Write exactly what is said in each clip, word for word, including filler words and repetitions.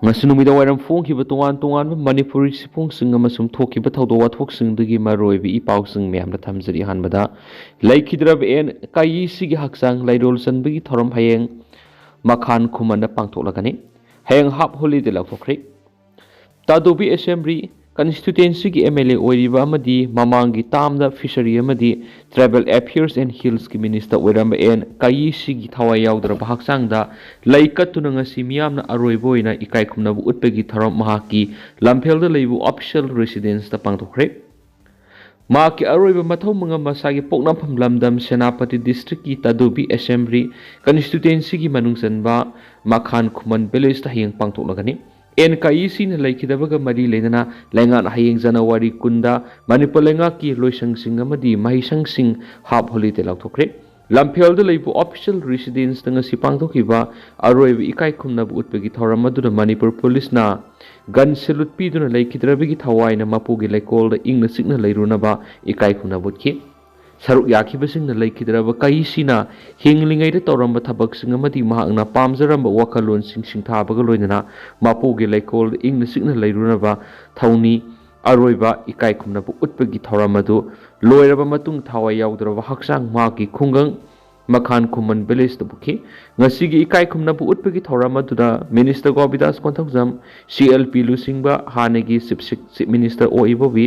ꯉꯁꯤ ꯅꯨꯃꯤꯗꯥꯡ ꯋꯥꯏꯔꯝ ꯐꯣꯡꯈꯤꯕ ꯇꯣꯉꯥꯟ ꯇꯣꯉꯥꯟꯕ ꯃꯅꯤꯄꯨꯔꯤ ꯁꯤꯐꯣꯡꯁꯤꯡ ꯑꯃꯁꯨꯡ ꯊꯣꯛꯈꯤꯕ ꯊꯧꯗꯣꯛ ꯋꯥꯊꯣꯛꯁꯤꯡꯗꯨꯒꯤ ꯃꯔꯨꯑꯣꯏꯕ ꯏ ꯄꯥꯎꯁꯤꯡ ꯃꯌꯥꯝꯗ ꯊꯝꯖꯔꯤ꯫ ꯑꯍꯥꯟꯕꯗ, ꯂꯩꯈꯤꯗ꯭ꯔꯕ ꯑꯦꯟ ꯀꯥꯌꯤꯁꯤꯒꯤ ꯍꯛꯆꯥꯡ ꯂꯩꯔꯣꯜ ꯆꯟꯕꯒꯤ ꯊꯧꯔꯝ ꯍꯌꯦꯡ ꯃꯈꯥꯟ ꯈꯨꯃꯟꯗ ꯄꯥꯡꯊꯣꯛꯂꯒꯅꯤ꯫ ꯍꯌꯦꯡ ꯍꯥꯞ ꯍꯣꯂꯤꯗꯦ ꯂꯥꯎꯊꯣꯛꯈ꯭ꯔꯦ꯫ ꯇꯥꯗꯣꯕꯤ ꯑꯦꯁꯦꯝꯕ꯭ꯂꯤ ꯀꯟꯁꯇꯤꯇ꯭ꯋꯦꯟꯁꯤꯒꯤ ꯑꯦꯝ ꯑꯦꯜ ꯑꯦ ꯑꯣꯏꯔꯤꯕ ꯑꯃꯗꯤ ꯃꯃꯥꯡꯒꯤ ꯇꯥꯝꯗ ꯐꯤꯁꯔꯤ ꯑꯃꯗꯤ ꯇ꯭ꯔꯥꯏꯕꯦꯜ ꯑꯦꯐꯤꯌꯔꯁ ꯑꯦꯟ ꯍꯤꯜꯁꯀꯤ ꯃꯤꯅꯤꯁꯇꯔ ꯑꯣꯏꯔꯝꯕ ꯑꯦꯟ ꯀꯥꯌꯤꯁꯤꯒꯤ ꯊꯋꯥꯏ ꯌꯥꯎꯗ꯭ꯔꯕ ꯍꯛꯆꯥꯡꯗ ꯂꯩ ꯀꯠꯇꯨꯅ ꯉꯁꯤ ꯃꯤꯌꯥꯝꯅ ꯑꯔꯣꯏꯕ ꯑꯣꯏꯅ ꯏꯀꯥꯏ ꯈꯨꯝꯅꯕ ꯎꯠꯄꯒꯤ ꯊꯧꯔꯝ ꯃꯍꯥꯛꯀꯤ ꯂꯝꯐꯦꯜꯗ ꯂꯩꯕ ꯑꯣꯐꯤꯁꯤꯌꯦꯜ ꯔꯦꯁꯤꯗꯦꯟꯁꯇ ꯄꯥꯡꯊꯣꯛꯈ꯭ꯔꯦ꯫ ꯃꯍꯥꯛꯀꯤ ꯑꯔꯣꯏꯕ ꯃꯊꯧ ꯃꯉꯝ ꯃꯁꯥꯒꯤ ꯄꯣꯛꯅꯐꯝ ꯂꯝꯗꯝ ꯁꯦꯅꯥꯄꯇꯤ ꯗꯤꯁꯇ꯭ꯔꯤꯛꯀꯤ ꯇꯥꯗꯣꯕꯤ ꯑꯦꯁꯦꯝꯕ꯭ꯂꯤ ꯀꯟꯁꯇꯤꯇ꯭ꯋꯦꯟꯁꯤꯒꯤ ꯃꯅꯨꯡ ꯆꯟꯕ ꯃꯈꯥꯟ ꯈꯨꯃꯟ ꯚꯤꯂꯦꯖꯇ ꯍꯌꯦꯡ ꯄꯥꯡꯊꯣꯛꯂꯒꯅꯤ꯫ ꯑꯦꯟ ꯀꯥꯌꯤꯁꯤꯅ ꯂꯩꯈꯤꯗꯕꯒ ꯃꯔꯤ ꯂꯩꯅꯅ ꯂꯩꯉꯥꯛꯅ ꯍꯌꯦꯡ ꯖꯅꯋꯥꯔꯤ ꯀꯨꯟꯗ ꯃꯅꯤꯄꯨꯔ ꯂꯩꯉꯥꯛꯀꯤ ꯂꯣꯏꯁꯪꯁꯤꯡ ꯑꯃꯗꯤ ꯃꯍꯩꯁꯪꯁꯤꯡ ꯍꯥꯞ ꯍꯣꯂꯤꯗꯦ ꯂꯥꯎꯊꯣꯛꯈ꯭ꯔꯦ꯫ ꯂꯝꯐꯦꯜꯗ ꯂꯩꯕ ꯑꯣꯐꯤꯁꯤꯌꯦꯜ ꯔꯦꯁꯤꯗꯦꯟꯁꯇ ꯉꯁꯤ ꯄꯥꯡꯊꯣꯛꯈꯤꯕ ꯑꯔꯣꯏꯕ ꯏꯀꯥꯏ ꯈꯨꯝꯅꯕ ꯎꯠꯄꯒꯤ ꯊꯧꯔꯝ ꯑꯗꯨꯗ ꯃꯅꯤꯄꯨꯔ ꯄꯨꯂꯤꯁꯅ ꯒꯟ ꯁꯦꯂꯨꯠ ꯄꯤꯗꯨꯅ ꯂꯩꯈꯤꯗ꯭ꯔꯕꯒꯤ ꯊꯋꯥꯏꯅ ꯃꯄꯨꯒꯤ ꯂꯩꯀꯣꯜꯗ ꯏꯪꯅ ꯆꯤꯛꯅ ꯂꯩꯔꯨꯅꯕ ꯏꯀꯥꯏ ꯈꯨꯝꯅꯕ ꯎꯠꯈꯤ꯫ ꯁꯔꯨꯛ ꯌꯥꯈꯤꯕꯁꯤꯡꯅ ꯂꯩꯈꯤꯗ꯭ꯔꯕ ꯀꯥꯌꯤꯁꯤꯅ ꯍꯤꯡꯂꯤꯉꯩꯗ ꯇꯧꯔꯝꯕ ꯊꯕꯛꯁꯤꯡ ꯑꯃꯗꯤ ꯃꯍꯥꯛꯅ ꯄꯥꯝꯖꯔꯝꯕ ꯋꯥꯈꯜꯂꯣꯟꯁꯤꯡ ꯁꯤꯡꯊꯥꯕꯒ ꯂꯣꯏꯅꯅ ꯃꯄꯨꯒꯤ ꯂꯩꯀꯣꯜꯗ ꯏꯪꯅ ꯆꯤꯛꯅ ꯂꯩꯔꯨꯅꯕ ꯊꯧꯅꯤ ꯑꯔꯣꯏꯕ ꯏꯀꯥꯏ ꯈꯨꯝꯅꯕ ꯎꯠꯄꯒꯤ ꯊꯧꯔꯝ ꯑꯗꯨ ꯂꯣꯏꯔꯕ ꯃꯇꯨꯡ ꯊꯋꯥꯏ ꯌꯥꯎꯗ꯭ꯔꯕ ꯍꯛꯆꯥꯡ ꯃꯍꯥꯛꯀꯤ ꯈꯨꯡꯒꯪ ꯃꯈꯥꯟ ꯈꯨꯃꯟ ꯚꯤꯂꯦꯖꯇ ꯄꯨꯈꯤ꯫ ꯉꯁꯤꯒꯤ ꯏꯀꯥꯏ ꯈꯨꯝꯅꯕ ꯎꯠꯄꯒꯤ ꯊꯧꯔꯝ ꯑꯗꯨꯗ minister ꯒꯣꯕꯤꯟꯗꯥꯁ Konthoujam, C L P ꯂꯨꯆꯤꯡꯕ ꯍꯥꯟꯅꯒꯤ chief six-, chief minister O Ibobi,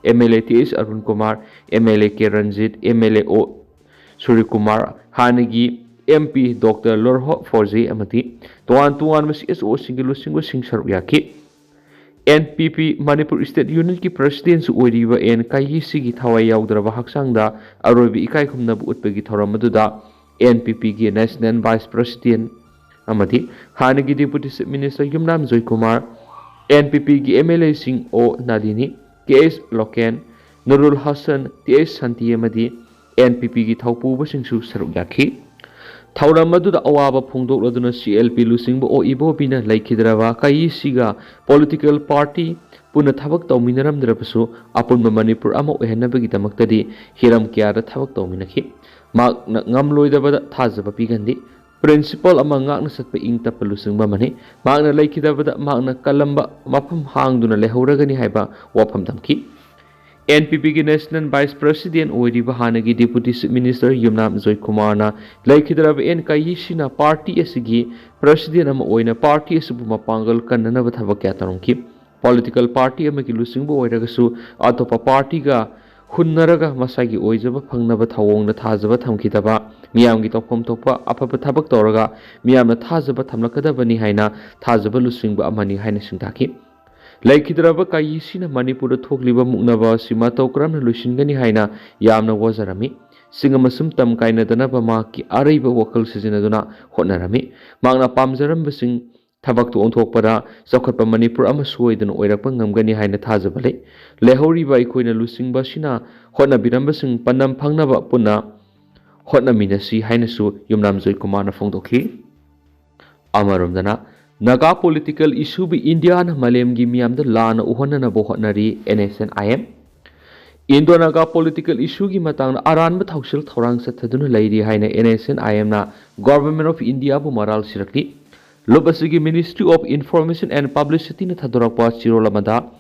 M L A T H Arun Kumar, M L A K Ranjit, M L A O Surjakumar, ꯍꯥꯟꯅꯒꯤ ꯑꯦꯝ ꯄꯤ ꯗꯣꯛꯇꯔ ꯂꯣꯔꯍꯣ ꯐꯣꯔꯖꯦ ꯑꯃꯗꯤ ꯇꯣꯉꯥꯟ ꯇꯣꯉꯥꯟꯕ ꯁꯤ ꯑꯦꯁ ꯑꯣꯁꯤꯡꯒꯤ ꯂꯨꯆꯤꯡꯕꯁꯤꯡ ꯁꯔꯨꯛ ꯌꯥꯈꯤ꯫ ꯑꯦꯟ ꯄꯤ ꯄꯤ ꯃꯅꯤꯄꯨꯔ ꯁ꯭ꯇꯦꯠ ꯌꯨꯅꯤꯌꯟꯒꯤ ꯄ꯭ꯔꯁꯤꯗꯦꯟꯁꯨ ꯑꯣꯏꯔꯤꯕ ꯑꯦꯟ ꯀꯥꯌꯤꯁꯤꯒꯤ ꯊꯋꯥꯏ ꯌꯥꯎꯗ꯭ꯔꯕ ꯍꯛꯆꯥꯡꯗ ꯑꯔꯣꯏꯕ ꯏꯀꯥꯏ ꯈꯨꯝꯅꯕ ꯎꯠꯄꯒꯤ ꯊꯧꯔꯝ ꯑꯗꯨꯗ ꯑꯦꯟ ꯄꯤ ꯄꯤꯒꯤ ꯅꯦꯁꯅꯦꯜ ꯚꯥꯏꯁ ꯄ꯭ꯔꯁꯤꯗꯦꯟ ꯑꯃꯗꯤ ꯍꯥꯟꯅꯒꯤ ꯗꯦꯄꯨꯇꯤ ꯆꯤꯐ ꯃꯤꯅꯤꯁꯇꯔ ꯌꯨꯝꯅꯥꯝ ꯖꯣꯏꯀꯨꯃꯥꯔ, ꯑꯦꯟ ꯄꯤ ꯄꯤꯒꯤ ꯑꯦꯝ ꯑꯦꯜ ꯑꯦꯁꯤꯡ ꯑꯣ ꯅꯥꯂꯤꯅꯤ, ꯀꯦ H local, ꯅꯨꯔꯨꯜ Hasan, T H ꯁꯥꯟꯇꯤ ꯑꯃꯗꯤ ꯑꯦꯟ ꯄꯤ ꯄꯤꯒꯤ ꯊꯧꯄꯨꯕꯁꯤꯡꯁꯨ ꯁꯔꯨꯛ ꯌꯥꯈꯤ꯫ ꯊꯧꯔꯝ ꯑꯗꯨꯗ ꯑꯋꯥꯕ ꯐꯣꯡꯗꯣꯛꯂꯗꯨꯅ ꯁꯤ ꯑꯦꯜ ꯄꯤ ꯂꯨꯆꯤꯡꯕ ꯑꯣ ꯏꯕꯣꯕꯤꯅ ꯂꯩꯈꯤꯗ꯭ꯔꯕ ꯀꯥꯌꯤꯁꯤꯒ ꯄꯣꯂꯤꯇꯤꯀꯦꯜ ꯄꯥꯔꯇꯤ ꯄꯨꯟꯅ ꯊꯕꯛ ꯇꯧꯃꯤꯟꯅꯔꯝꯗ꯭ꯔꯕꯁꯨ ꯑꯄꯨꯟꯕ ꯃꯅꯤꯄꯨꯔ ꯑꯃ ꯑꯣꯏꯍꯟꯅꯕꯒꯤꯗꯃꯛꯇꯗꯤ ꯍꯤꯔꯝ ꯀꯌꯥꯗ ꯊꯕꯛ ꯇꯧꯃꯤꯟꯅꯈꯤ꯫ ꯃꯍꯥꯛꯅ ꯉꯝꯂꯣꯏꯗꯕꯗ ꯊꯥꯖꯕ ꯄꯤꯒꯟꯗꯦ꯫ principle ꯑꯃ ꯉꯥꯛꯅ ꯆꯠꯄ ꯏꯪ ꯇꯞꯄ ꯂꯨꯆꯤꯡꯕ ꯑꯃꯅꯤ꯫ ꯃꯍꯥꯛꯅ ꯂꯩꯈꯤꯗꯕꯗ ꯃꯍꯥꯛꯅ ꯀꯜꯂꯝꯕ ꯃꯐꯝ ꯍꯥꯡꯗꯨꯅ ꯂꯩꯍꯧꯔꯒꯅꯤ ꯍꯥꯏꯕ ꯋꯥꯐꯝ ꯊꯝꯈꯤ꯫ ꯑꯦꯟ ꯄꯤ ꯄꯤꯒꯤ National Vice President ꯑꯣꯏꯔꯤꯕ ꯍꯥꯟꯅꯒꯤ Deputy Chief Minister ꯌꯨꯝꯅꯥꯝ ꯖꯣꯏꯀꯨꯃꯥꯔꯅ ꯂꯩꯈꯤꯗ꯭ꯔꯕ ꯑꯦꯟ ꯀꯥꯌꯤꯁꯤꯅ party ꯑꯁꯤꯒꯤ President ꯑꯃ ꯑꯣꯏꯅ party ꯑꯁꯤꯕꯨ ꯃꯄꯥꯡꯒꯜ ꯀꯟꯅꯅꯕ ꯊꯕꯛ ꯀꯌꯥ ꯇꯧꯔꯝꯈꯤ꯫ Political party ꯑꯃꯒꯤ ꯂꯨꯆꯤꯡꯕ ꯑꯣꯏꯔꯒꯁꯨ ꯑꯇꯣꯞꯄ partyꯒ ꯍꯨꯟꯅꯔꯒ ꯃꯁꯥꯒꯤ ꯑꯣꯏꯖꯕ ꯐꯪꯅꯕ ꯊꯧꯑꯣꯡꯗ ꯊꯥꯖꯕ ꯊꯝꯈꯤꯗꯕ, ꯃꯤꯌꯥꯝꯒꯤ ꯇꯧꯐꯝ ꯊꯣꯛꯄ ꯑꯐꯕ ꯊꯕꯛ ꯇꯧꯔꯒ ꯃꯤꯌꯥꯝꯅ ꯊꯥꯖꯕ ꯊꯝꯂꯛꯀꯗꯕꯅꯤ ꯍꯥꯏꯅ ꯊꯥꯖꯕ ꯂꯨꯆꯤꯡꯕ ꯑꯃꯅꯤ ꯍꯥꯏꯅ ꯁꯤꯡꯊꯥꯈꯤ꯫ ꯂꯩꯈꯤꯗ꯭ꯔꯕ ꯀꯥꯌꯤꯁꯤꯅ ꯃꯅꯤꯄꯨꯔꯗ ꯊꯣꯛꯂꯤꯕ ꯃꯨꯛꯅꯕ ꯑꯁꯤ ꯃꯇꯧ ꯀꯔꯝꯅ ꯂꯣꯏꯁꯤꯟꯒꯅꯤ ꯍꯥꯏꯅ ꯌꯥꯝꯅ ꯋꯥꯖꯔꯝꯃꯤ꯫ ꯁꯤꯡ ꯑꯃꯁꯨꯡ ꯇꯝ ꯀꯥꯏꯅꯗꯅꯕ ꯃꯍꯥꯛꯀꯤ ꯑꯔꯩꯕ ꯋꯥꯈꯜ ꯁꯤꯖꯤꯟꯅꯗꯨꯅ ꯍꯣꯠꯅꯔꯝꯃꯤ꯫ ꯃꯍꯥꯛꯅ ꯄꯥꯝꯖꯔꯝꯕꯁꯤꯡ ꯊꯕꯛꯇ ꯑꯣꯟꯊꯣꯛꯄꯗ ꯆꯥꯎꯈꯠꯄ ꯃꯅꯤꯄꯨꯔ ꯑꯃ ꯁꯣꯏꯗꯅ ꯑꯣꯏꯔꯛꯄ ꯉꯝꯒꯅꯤ ꯍꯥꯏꯅ ꯊꯥꯖꯕ ꯂꯩ꯫ ꯂꯩꯍꯧꯔꯤꯕ ꯑꯩꯈꯣꯏꯅ ꯂꯨꯆꯤꯡꯕ ꯑꯁꯤꯅ ꯍꯣꯠꯅꯕꯤꯔꯝꯕꯁꯤꯡ ꯄꯥꯟꯗꯝ ꯐꯪꯅꯕ ꯄꯨꯟꯅ ꯍꯣꯠꯅꯃꯤꯟꯅꯁꯤ ꯍꯥꯏꯅꯁꯨ ꯌꯨꯝꯅꯥꯝ ꯖꯣꯏꯀꯨꯃꯥꯔꯅ ꯐꯣꯡꯗꯣꯛꯈꯤ꯫ ꯑꯃꯔꯣꯝꯗꯅ, ꯅꯥꯒꯥ political issueꯕꯨ ꯏꯟꯗꯤꯌꯥꯅ ꯃꯥꯂꯦꯝꯒꯤ ꯃꯤꯌꯥꯝꯗ ꯂꯥꯟꯅ ꯎꯍꯟꯅꯅꯕ ꯍꯣꯠꯅꯔꯤ, N S N I M꯫ Indo-Naga political issueꯒꯤ ꯃꯇꯥꯡꯗ ꯑꯔꯥꯟꯕ ꯊꯧꯁꯤꯜ ꯊꯧꯔꯥꯡ ꯆꯠꯊꯗꯨꯅ ꯂꯩꯔꯤ ꯍꯥꯏꯅ N S N I Mꯅ Government of Indiaꯕꯨ ꯃꯔꯥꯜ ꯁꯤꯔꯛꯂꯤ꯫ ꯂꯨꯞ ꯑꯁꯤꯒꯤ Ministry of Information and Publicityꯅ ꯊꯥꯗꯣꯔꯛꯄ ꯆꯦꯔꯣꯜ ꯑꯃꯗ,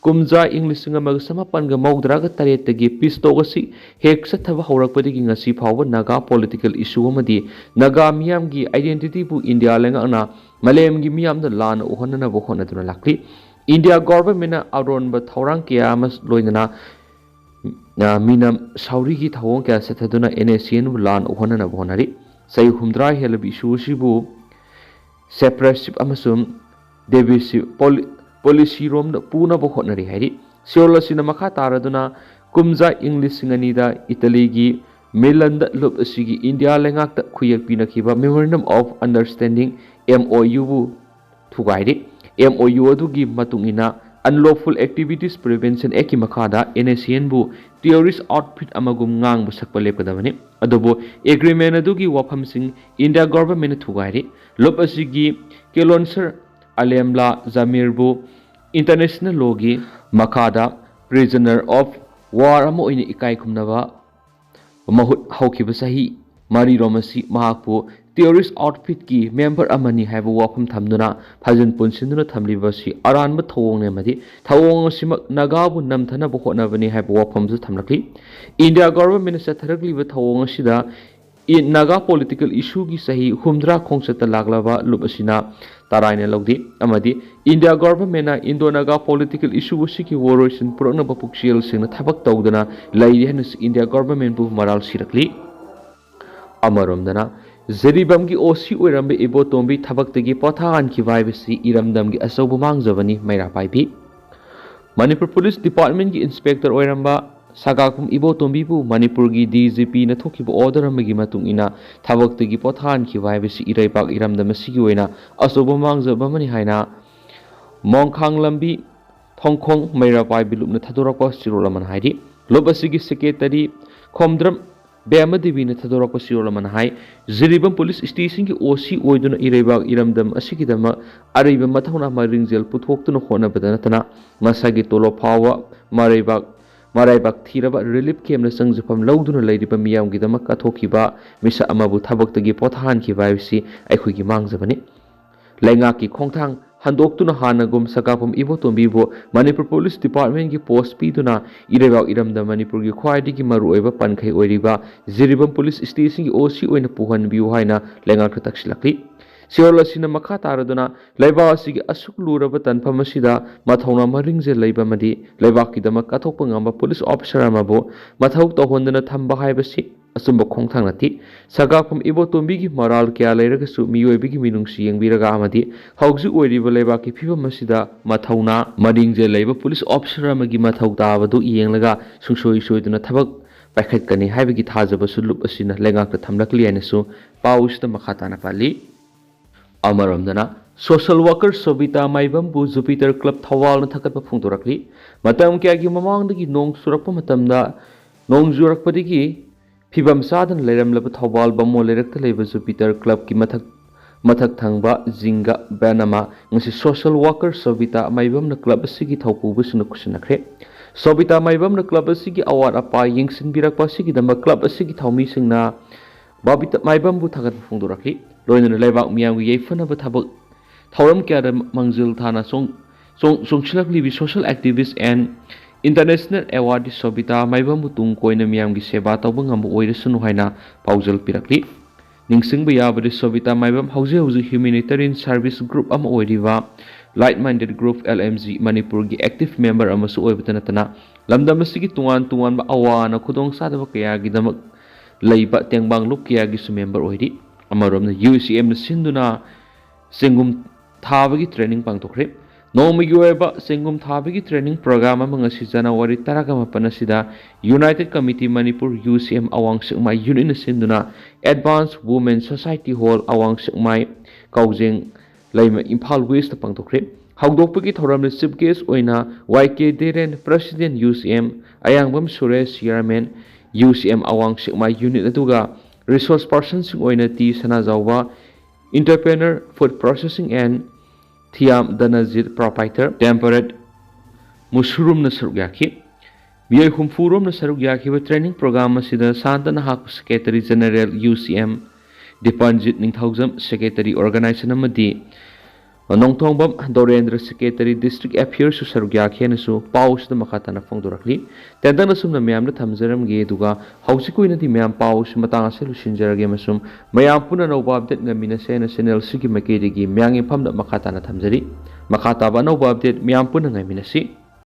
ꯀꯨꯝꯖꯥ ꯏꯪ ꯂꯤꯁꯤꯡ ꯑꯃꯒ ꯆꯃꯥꯄꯟꯒ ꯃꯧꯗ꯭ꯔꯥꯒ ꯇꯔꯦꯠꯇꯒꯤ peace talk ꯑꯁꯤ ꯍꯦꯛ ꯆꯠꯊꯕ ꯍꯧꯔꯛꯄꯗꯒꯤ ꯉꯁꯤ ꯐꯥꯎꯕ ꯅꯥꯒꯥ political issue ꯑꯃꯗꯤ ꯅꯥꯒꯥ ꯃꯤꯌꯥꯝꯒꯤ identityꯕꯨ ꯏꯟꯗꯤꯌꯥ ꯂꯩꯉꯥꯛꯅ ꯃꯥꯂꯦꯝꯒꯤ ꯃꯤꯌꯥꯝꯗ ꯂꯥꯟꯅ ꯎꯍꯟꯅꯅꯕ ꯍꯣꯠꯅꯗꯨꯅ ꯂꯥꯛꯂꯤ꯫ ꯏꯟꯗꯤꯌꯥ Governmentꯅ ꯑꯔꯣꯟꯕ ꯊꯧꯔꯥꯡ ꯀꯌꯥ ꯑꯃ ꯂꯣꯏꯅꯅ, ꯑ, ꯃꯤꯅꯝ ꯁꯥꯎꯔꯤꯒꯤ ꯊꯧꯑꯣꯡ ꯀꯌꯥ ꯆꯠꯊꯗꯨꯅ N S N Iꯕꯨ ꯂꯥꯟꯅ ꯎꯍꯟꯅꯅꯕ ꯍꯣꯠꯅꯔꯤ꯫ ꯆꯍꯤ ꯍꯨꯝꯗ꯭ꯔꯥ ꯍꯦꯜꯂꯕ issue ꯑꯁꯤꯕꯨ suppressive ꯑꯃꯁꯨꯡ divisive poli-, policyꯔꯣꯝꯗ ꯄꯨꯅꯕ ꯍꯣꯠꯅꯔꯤ ꯍꯥꯏꯔꯤ꯫ ꯆꯦꯔꯣꯜ ꯑꯁꯤꯅ ꯃꯈꯥ ꯇꯥꯔꯗꯨꯅ ꯀꯨꯝꯖꯥ ꯏꯪ ꯂꯤꯁꯤꯡ ꯑꯅꯤꯗ ꯏꯇꯥꯂꯤꯒꯤ ꯃꯤꯂꯥꯟꯗ ꯂꯨꯞ ꯑꯁꯤꯒꯤ ꯏꯟꯗꯤꯌꯥ ꯂꯩꯉꯥꯛꯇ ꯈꯨꯌꯦꯛ ꯄꯤꯅꯈꯤꯕ Memorandum of Understanding, M O Uꯕꯨ ꯊꯨꯒꯥꯏꯔꯤ꯫ M O U ꯑꯗꯨꯒꯤ ꯃꯇꯨꯡ ꯏꯟꯅ Unlawful Activities Prevention Actꯀꯤ ꯃꯈꯥꯗ N S Nꯕꯨ terrorist outfit ꯑꯃꯒꯨꯝ ꯉꯥꯡꯕ ꯁꯛꯄ ꯂꯦꯞꯀꯗꯕꯅꯤ꯫ ꯑꯗꯨꯕꯨ agreement ꯑꯗꯨꯒꯤ ꯋꯥꯐꯝꯁꯤꯡ ꯏꯟꯗꯤꯌꯥ Governmentꯅ ꯊꯨꯒꯥꯏꯔꯤ꯫ ꯂꯨꯞ ꯑꯁꯤꯒꯤ ꯀꯦꯂꯣꯟꯁꯔ ꯑꯂꯦꯝꯂꯥ ꯖꯃꯤꯔꯕꯨ international lawꯒꯤ ꯃꯈꯥꯗ prisoner of war ꯑꯃ ꯑꯣꯏꯅ ꯏꯀꯥꯏ ꯈꯨꯝꯅꯕ ꯃꯍꯨꯠ ꯍꯧꯈꯤꯕ ꯆꯍꯤ ꯃꯔꯤꯔꯣꯝ ꯑꯁꯤ ꯃꯍꯥꯛꯄꯨ ꯇꯦꯔꯣꯔꯤꯁ ꯑꯥꯎꯠꯐꯤꯠꯀꯤ ꯃꯦꯝꯕꯔ ꯑꯃꯅꯤ ꯍꯥꯏꯕ ꯋꯥꯐꯝ ꯊꯝꯗꯨꯅ ꯐꯥꯖꯤꯟ ꯄꯨꯟꯁꯤꯟꯗꯨꯅ ꯊꯝꯂꯤꯕ ꯑꯁꯤ ꯑꯔꯥꯟꯕ ꯊꯧꯑꯣꯡꯅꯤ ꯑꯃꯗꯤ ꯊꯧꯑꯣꯡ ꯑꯁꯤꯃꯛ ꯅꯥꯒꯥꯕꯨ ꯅꯝꯊꯅꯕ ꯍꯣꯠꯅꯕꯅꯤ ꯍꯥꯏꯕ ꯋꯥꯐꯝꯁꯨ ꯊꯝꯂꯛꯂꯤ꯫ ꯏꯟꯗꯤꯌꯥ ꯒꯣꯚꯔꯟꯃꯦꯟꯠꯅ ꯆꯠꯊꯔꯛꯂꯤꯕ ꯊꯧꯑꯣꯡ ꯑꯁꯤꯗ ꯏ-, ꯅꯥꯒꯥ ꯄꯣꯂꯤꯇꯤꯀꯦꯜ ꯏꯁꯨꯒꯤ ꯆꯍꯤ ꯍꯨꯝꯗ꯭ꯔꯥ ꯈꯣꯡꯆꯠꯇ ꯂꯥꯛꯂꯕ ꯂꯨꯞ ꯑꯁꯤꯅ ꯇꯔꯥꯏꯅ ꯂꯧꯗꯦ ꯑꯃꯗꯤ ꯏꯟꯗꯤꯌꯥ ꯒꯣꯚꯔꯟꯃꯦꯟꯠꯅ ꯏꯟꯗꯣ ꯅꯥꯒꯥ ꯄꯣꯂꯤꯇꯤꯀꯦꯜ ꯏꯁꯨ ꯑꯁꯤꯒꯤ ꯋꯥꯔꯣꯏꯁꯤꯟ ꯄꯨꯔꯛꯅꯕ ꯄꯨꯛꯆꯦꯜ ꯁꯦꯡꯅ ꯊꯕꯛ ꯇꯧꯗꯅ ꯂꯩꯔꯤ ꯍꯥꯏꯅꯁꯨ ꯏꯟꯗꯤꯌꯥ ꯒꯣꯚꯔꯟꯃꯦꯟꯠꯄꯨ ꯃꯔꯥꯜ ꯁꯤꯔꯛꯂꯤ꯫ ꯑꯃꯔꯣꯝꯗꯅ, ꯖꯤꯔꯤꯕꯥꯝꯒꯤ ꯑꯣ ꯁꯤ ꯑꯣꯏꯔꯝꯕ ꯏꯕꯣꯇꯣꯝꯕꯤ ꯊꯕꯛꯇꯒꯤ ꯄꯣꯊꯥꯍꯟꯈꯤꯕ ꯍꯥꯏꯕꯁꯤ ꯏꯔꯝꯗꯝꯒꯤ ꯑꯆꯧꯕ ꯃꯥꯡꯖꯕꯅꯤ ꯃꯩꯔꯥ ꯄꯥꯏꯕꯤ꯫ ꯃꯅꯤꯄꯨꯔ ꯄꯨꯂꯤꯁ ꯗꯤꯄꯥꯔꯠꯃꯦꯟꯠꯀꯤ ꯏꯟꯁꯄꯦꯛꯇꯔ ꯑꯣꯏꯔꯝꯕ ꯁꯒꯥꯈꯨꯝ ꯏꯕꯣꯇꯣꯝꯕꯤꯕꯨ ꯃꯅꯤꯄꯨꯔꯒꯤ ꯗꯤ ꯖꯤ ꯄꯤꯅ ꯊꯣꯛꯈꯤꯕ ꯑꯣꯔꯗꯔ ꯑꯃꯒꯤ ꯃꯇꯨꯡ ꯏꯟꯅ ꯊꯕꯛꯇꯒꯤ ꯄꯣꯊꯥꯍꯟꯈꯤꯕ ꯍꯥꯏꯕꯁꯤ ꯏꯔꯩꯕꯥꯛ ꯏꯔꯝꯗꯝ ꯑꯁꯤꯒꯤ ꯑꯣꯏꯅ ꯑꯆꯧꯕ ꯃꯥꯡꯖꯕ ꯑꯃꯅꯤ ꯍꯥꯏꯅ ꯃꯣꯡꯈꯥꯡ ꯂꯝꯕꯤ ꯊꯣꯡꯈꯣꯡ ꯃꯩꯔꯥ ꯄꯥꯏꯕꯤ ꯂꯨꯞꯅ ꯊꯥꯗꯣꯔꯛꯄ ꯆꯦꯔꯣꯜ ꯑꯃꯅ ꯍꯥꯏꯔꯤ꯫ ꯂꯨꯞ ꯑꯁꯤꯒꯤ ꯁꯦꯀ꯭ꯔꯦꯇꯔꯤ ꯈꯣꯝꯗ꯭ꯔꯝ ꯕꯦꯃꯗꯦꯕꯤꯅ ꯊꯥꯗꯣꯔꯛꯄ ꯆꯦꯔꯣꯜ ꯑꯃꯅ ꯍꯥꯏ, ꯖꯤꯔꯤꯕꯥꯝ ꯄꯨꯂꯤꯁ ꯁ꯭ꯇꯦꯁꯟꯒꯤ ꯑꯣ ꯁꯤ ꯑꯣꯏꯗꯨꯅ ꯏꯔꯩꯕꯥꯛ ꯏꯔꯝꯗꯝ ꯑꯁꯤꯒꯤꯗꯃꯛ ꯑꯔꯩꯕ ꯃꯊꯧꯅꯥ ꯃꯔꯤꯡꯖꯦꯜ ꯄꯨꯊꯣꯛꯇꯨꯅ ꯍꯣꯠꯅꯕꯗ ꯅꯠꯇꯅ ꯃꯁꯥꯒꯤ ꯇꯣꯂꯣꯞ ꯐꯥꯎꯕ ꯃꯔꯩꯕꯥꯛ, ꯃꯔꯥꯏꯕꯥꯛ ꯊꯤꯔꯕ ꯔꯤꯂꯤꯐ ꯀꯦꯝꯞꯅ ꯆꯪꯖꯐꯝ ꯂꯧꯗꯨꯅ ꯂꯩꯔꯤꯕ ꯃꯤꯌꯥꯝꯒꯤꯗꯃꯛ ꯀꯠꯊꯣꯛꯈꯤꯕ ꯃꯤꯁꯛ ꯑꯃꯕꯨ ꯊꯕꯛꯇꯒꯤ ꯄꯣꯊꯥꯍꯟꯈꯤꯕ ꯍꯥꯏꯕꯁꯤ ꯑꯩꯈꯣꯏꯒꯤ ꯃꯥꯡꯖꯕꯅꯤ꯫ ꯂꯩꯉꯥꯛꯀꯤ ꯈꯣꯡꯊꯥꯡ ꯍꯟꯗꯣꯛꯇꯨꯅ ꯍꯥꯟꯅꯒꯨꯝ ꯁꯒꯥꯐꯝ ꯏꯕꯣꯇꯣꯝꯕꯤꯕꯨ ꯃꯅꯤꯄꯨꯔ ꯄꯨꯂꯤꯁ ꯗꯤꯄꯥꯔꯠꯃꯦꯟꯒꯤ ꯄꯣꯁ ꯄꯤꯗꯨꯅ ꯏꯔꯩꯕꯥꯛ ꯏꯔꯝꯗꯝ ꯃꯅꯤꯄꯨꯔꯒꯤ ꯈ꯭ꯋꯥꯏꯗꯒꯤ ꯃꯔꯨꯑꯣꯏꯕ ꯄꯟꯈꯩ ꯑꯣꯏꯔꯤꯕ ꯖꯤꯔꯤꯕꯥꯝ ꯄꯨꯂꯤꯁ ꯁ꯭ꯇꯦꯁꯟꯒꯤ ꯑꯣ ꯁꯤ ꯑꯣꯏꯅ ꯄꯨꯍꯟꯕꯤꯌꯨ ꯍꯥꯏꯅ ꯂꯩꯉꯥꯛꯇ ꯇꯛꯁꯤꯜꯂꯛꯂꯤ꯫ ꯆꯦꯔꯣꯜ ꯑꯁꯤꯅ ꯃꯈꯥ ꯇꯥꯔꯗꯨꯅ ꯂꯩꯕꯥꯛ ꯑꯁꯤꯒꯤ ꯑꯁꯨꯛ ꯂꯨꯔꯕ ꯇꯥꯟꯐꯝ ꯑꯁꯤꯗ ꯃꯊꯧꯅꯥ ꯃꯔꯤꯡꯖꯦꯜ ꯂꯩꯕ ꯑꯃꯗꯤ ꯂꯩꯕꯥꯛꯀꯤꯗꯃꯛ ꯀꯠꯊꯣꯛꯄ ꯉꯝꯕ ꯄꯨꯂꯤꯁ ꯑꯣꯐꯤꯁꯥꯔ ꯑꯃꯕꯨ ꯃꯊꯧ ꯇꯧꯍꯟꯗꯅ ꯊꯝꯕ ꯍꯥꯏꯕꯁꯤ ꯑꯆꯨꯝꯕ ꯈꯣꯡꯊꯥꯡ ꯅꯠꯇꯦ꯫ ꯁꯒꯥꯐꯝ ꯏꯕꯣꯇꯣꯝꯕꯤꯒꯤ ꯃꯔꯥꯜ ꯀꯌꯥ ꯂꯩꯔꯒꯁꯨ ꯃꯤꯑꯣꯏꯕꯒꯤ ꯃꯤꯅꯨꯡꯁꯤ ꯌꯦꯡꯕꯤꯔꯒ ꯑꯃꯗꯤ ꯍꯧꯖꯤꯛ ꯑꯣꯏꯔꯤꯕ ꯂꯩꯕꯥꯛꯀꯤ ꯐꯤꯕꯝ ꯑꯁꯤꯗ ꯃꯊꯧꯅꯥ ꯃꯔꯤꯡꯖꯦꯜ ꯂꯩꯕ ꯄꯨꯂꯤꯁ ꯑꯣꯐꯤꯁꯥꯔ ꯑꯃꯒꯤ ꯃꯊꯧ ꯇꯥꯕꯗꯨ ꯌꯦꯡꯂꯒ ꯁꯨꯡꯁꯣꯏ ꯁꯣꯏꯗꯅ ꯊꯕꯛ ꯄꯥꯏꯈꯠꯀꯅꯤ ꯍꯥꯏꯕꯒꯤ ꯊꯥꯖꯕꯁꯨ ꯂꯨꯞ ꯑꯁꯤꯅ ꯂꯩꯉꯥꯛꯇ ꯊꯝꯂꯛꯂꯤ ꯍꯥꯏꯅꯁꯨ ꯄꯥꯎ ꯑꯁꯤꯗ ꯃꯈꯥ ꯇꯥꯅ ꯄꯜꯂꯤ꯫ ꯑꯃꯔꯣꯝꯗꯅ, ꯁꯣꯁꯤꯌꯦꯜ ꯋꯥꯀꯔ ꯁꯣꯕꯤꯇꯥ ꯃꯥꯏꯕꯝꯕꯨ ꯖꯨꯄꯤꯇꯔ ꯀ꯭ꯂꯕ ꯊꯧꯕꯥꯜꯅ ꯊꯥꯒꯠꯄ ꯐꯣꯡꯗꯣꯔꯛꯂꯤ꯫ ꯃꯇꯝ ꯀꯌꯥꯒꯤ ꯃꯃꯥꯡꯗꯒꯤ ꯅꯣꯡ ꯆꯨꯔꯛꯄ ꯃꯇꯝꯗ ꯅꯣꯡ ꯆꯨꯔꯛꯄꯗꯒꯤ ꯐꯤꯕꯝ ꯆꯥꯗꯅ ꯂꯩꯔꯝꯂꯕ ꯊꯧꯕꯥꯜ ꯕꯥꯃꯣꯟ ꯂꯩꯔꯛꯇ ꯂꯩꯕ ꯖꯨꯄꯤꯇꯔ ꯀ꯭ꯂꯕꯀꯤ ꯃꯊꯛ, ꯃꯊꯛ ꯊꯪꯕ ꯖꯤꯡꯒ ꯕꯦꯟ ꯑꯃ ꯉꯁꯤ ꯁꯣꯁꯤꯌꯦꯜ ꯋꯥꯀꯔ ꯁꯣꯕꯤꯇꯥ ꯃꯥꯏꯕꯝꯅ ꯀ꯭ꯂꯕ ꯑꯁꯤꯒꯤ ꯊꯧꯄꯨꯕꯁꯤꯡꯅ ꯈꯨꯠꯁꯤꯟꯅꯈ꯭ꯔꯦ꯫ ꯁꯣꯕꯤꯇꯥ ꯃꯥꯏꯕꯝꯅ ꯀ꯭ꯂꯕ ꯑꯁꯤꯒꯤ ꯑꯋꯥꯠ ꯑꯄꯥ ꯌꯦꯡꯁꯤꯟꯕꯤꯔꯛꯄ ꯑꯁꯤꯒꯤꯗꯃꯛ ꯀ꯭ꯂꯕ ꯑꯁꯤꯒꯤ ꯊꯧꯃꯤꯁꯤꯡꯅ ꯕꯕꯤꯇꯥ ꯃꯥꯏꯕꯝꯕꯨ ꯊꯥꯒꯠꯄ ꯐꯣꯡꯗꯣꯔꯛꯂꯤ꯫ ꯂꯣꯏꯅꯅ ꯂꯩꯕꯥꯛ ꯃꯤꯌꯥꯝꯒꯤ ꯌꯥꯏꯐꯅꯕ ꯊꯕꯛ ꯊꯧꯔꯝ ꯀꯌꯥꯗ ꯃꯥꯡꯖꯤꯜ ꯊꯥꯅ ꯆꯣꯡ-, ꯆꯣꯡ-, ꯆꯣꯡꯁꯤꯜꯂꯛꯂꯤꯕꯤ social activist and international award ꯁꯣꯕꯤꯇꯥ ꯃꯥꯏꯕꯝꯕꯨ ꯇꯨꯡ ꯀꯣꯏꯅ ꯃꯤꯌꯥꯝꯒꯤ ꯁꯦꯕꯥ ꯇꯧꯕ ꯉꯝꯕ ꯑꯣꯏꯔꯁꯅꯨ ꯍꯥꯏꯅ ꯄꯥꯎꯖꯦꯜ ꯄꯤꯔꯛꯂꯤ꯫ ꯅꯤꯡꯁꯤꯡꯕ ꯌꯥꯕꯗꯤ, ꯁꯣꯕꯤꯇꯥ ꯃꯥꯏꯕꯝ ꯍꯧꯖꯤꯛ ꯍꯧꯖꯤꯛ humanitarian service group ꯑꯃ ꯑꯣꯏꯔꯤꯕ Like Minded Group, L M G, ꯃꯅꯤꯄꯨꯔꯒꯤ active member ꯑꯃꯁꯨ ꯑꯣꯏꯕꯇ ꯅꯠꯇꯅ, ꯂꯝꯗꯝ ꯑꯁꯤꯒꯤ ꯇꯣꯉꯥꯟ ꯇꯣꯉꯥꯟꯕ ꯑꯋꯥ ꯑꯅꯥ ꯈꯨꯗꯣꯡꯆꯥꯗꯕ ꯀꯌꯥꯒꯤꯗꯃꯛ ꯂꯩꯕ ꯇꯦꯡꯕꯥꯡ ꯂꯨꯞ ꯀꯌꯥꯒꯤꯁꯨ member ꯑꯣꯏꯔꯤ꯫ ꯑꯃꯔꯣꯝꯗ, UCMꯅ ꯁꯤꯟꯗꯨꯅ ꯆꯦꯡꯒꯨꯝ ꯊꯥꯕꯒꯤ training ꯄꯥꯡꯊꯣꯛꯈ꯭ꯔꯦ꯫ ꯅꯣꯡꯃꯒꯤ ꯑꯣꯏꯕ ꯆꯦꯡꯒꯨꯝ ꯊꯥꯕꯒꯤ training program ꯑꯃ ꯉꯁꯤ ꯖꯅꯋꯥꯔꯤ ꯇꯔꯥꯃꯥꯄꯟ ꯑꯁꯤꯗ United Committee Manipur, UCM, ꯑꯋꯥꯡ ꯁꯦꯛꯃꯥꯏ unitꯅ ꯁꯤꯟꯗꯨꯅ Advanced Women Society Hall, ꯑꯋꯥꯡ ꯁꯦꯛꯃꯥꯏ, ꯀꯥꯎꯖꯦꯡ, ꯂꯩꯃ, ꯏꯝꯐꯥꯜ Westꯇ ꯄꯥꯡꯊꯣꯛꯈ꯭ꯔꯦ꯫ ꯍꯧꯗꯣꯛꯄꯒꯤ ꯊꯧꯔꯝꯗ chief guest ꯑꯣꯏꯅ Y K ꯙꯤꯔꯦꯟ, President, UCM, ꯑꯌꯥꯡꯕꯝ Suresh, Chairman, UCM, ꯑꯋꯥꯡ ꯁꯦꯛꯃꯥꯏ unit, ꯑꯗꯨꯒ resource personꯁꯤꯡ ꯑꯣꯏꯅ T Sanajaoba, entrepreneur, food processing and Thiyam Danajit, proprietor, temperate, ꯃꯨꯁꯨꯔꯨꯝꯅ ꯁꯔꯨꯛ ꯌꯥꯈꯤ꯫ ꯃꯤꯑꯣꯏ ꯍꯨꯝꯐꯨ ꯔꯣꯝꯅ ꯁꯔꯨꯛ ꯌꯥꯈꯤꯕ training program ꯑꯁꯤꯗ ꯁꯥꯟꯇꯅ ꯍꯥꯛꯄ, Secretary General, UCM, ꯗꯤꯄꯟꯖꯤꯠ ꯅꯤꯡꯊꯧꯖꯝ, Secretary Organization, ꯑꯃꯗꯤ ꯅꯣꯡꯊꯣꯡꯕꯝ ꯗꯣꯔꯦꯟꯗ꯭ꯔ, Secretary, District Affairsꯁꯨ ꯁꯔꯨꯛ ꯌꯥꯈꯤ ꯍꯥꯏꯅꯁꯨ ꯄꯥꯎ ꯑꯁꯤꯗ ꯃꯈꯥ ꯇꯥꯅ ꯐꯣꯡꯗꯣꯔꯛꯂꯤ꯫ ꯇꯦꯟꯇꯛꯅ ꯁꯨꯝꯅ ꯃꯌꯥꯝꯗ ꯊꯝꯖꯔꯝꯒꯦ, ꯑꯗꯨꯒ ꯍꯧꯖꯤꯛꯀꯤ ꯑꯣꯏꯅꯗꯤ ꯃꯌꯥꯝ ꯄꯥꯎ ꯑꯁꯤ ꯃꯇꯥꯡ ꯑꯁꯤꯗ ꯂꯣꯏꯁꯤꯟꯖꯔꯒꯦ ꯑꯃꯁꯨꯡ ꯃꯌꯥꯝ ꯄꯨꯟꯅ ꯑꯅꯧꯕ update ꯉꯥꯏꯃꯤꯟꯅꯁꯦ ꯍꯥꯏꯅ channel ꯑꯁꯤꯒꯤ ꯃꯥꯏꯀꯩꯗꯒꯤ ꯃꯌꯥꯝꯒꯤ ꯃꯐꯝꯗ ꯃꯈꯥ ꯇꯥꯅ ꯊꯝꯖꯔꯤ꯫ ꯃꯈꯥ ꯇꯥꯕ ꯑꯅꯧꯕ update ꯃꯌꯥꯝ ꯄꯨꯟꯅ ꯉꯥꯏꯃꯤꯟꯅꯁꯤ꯫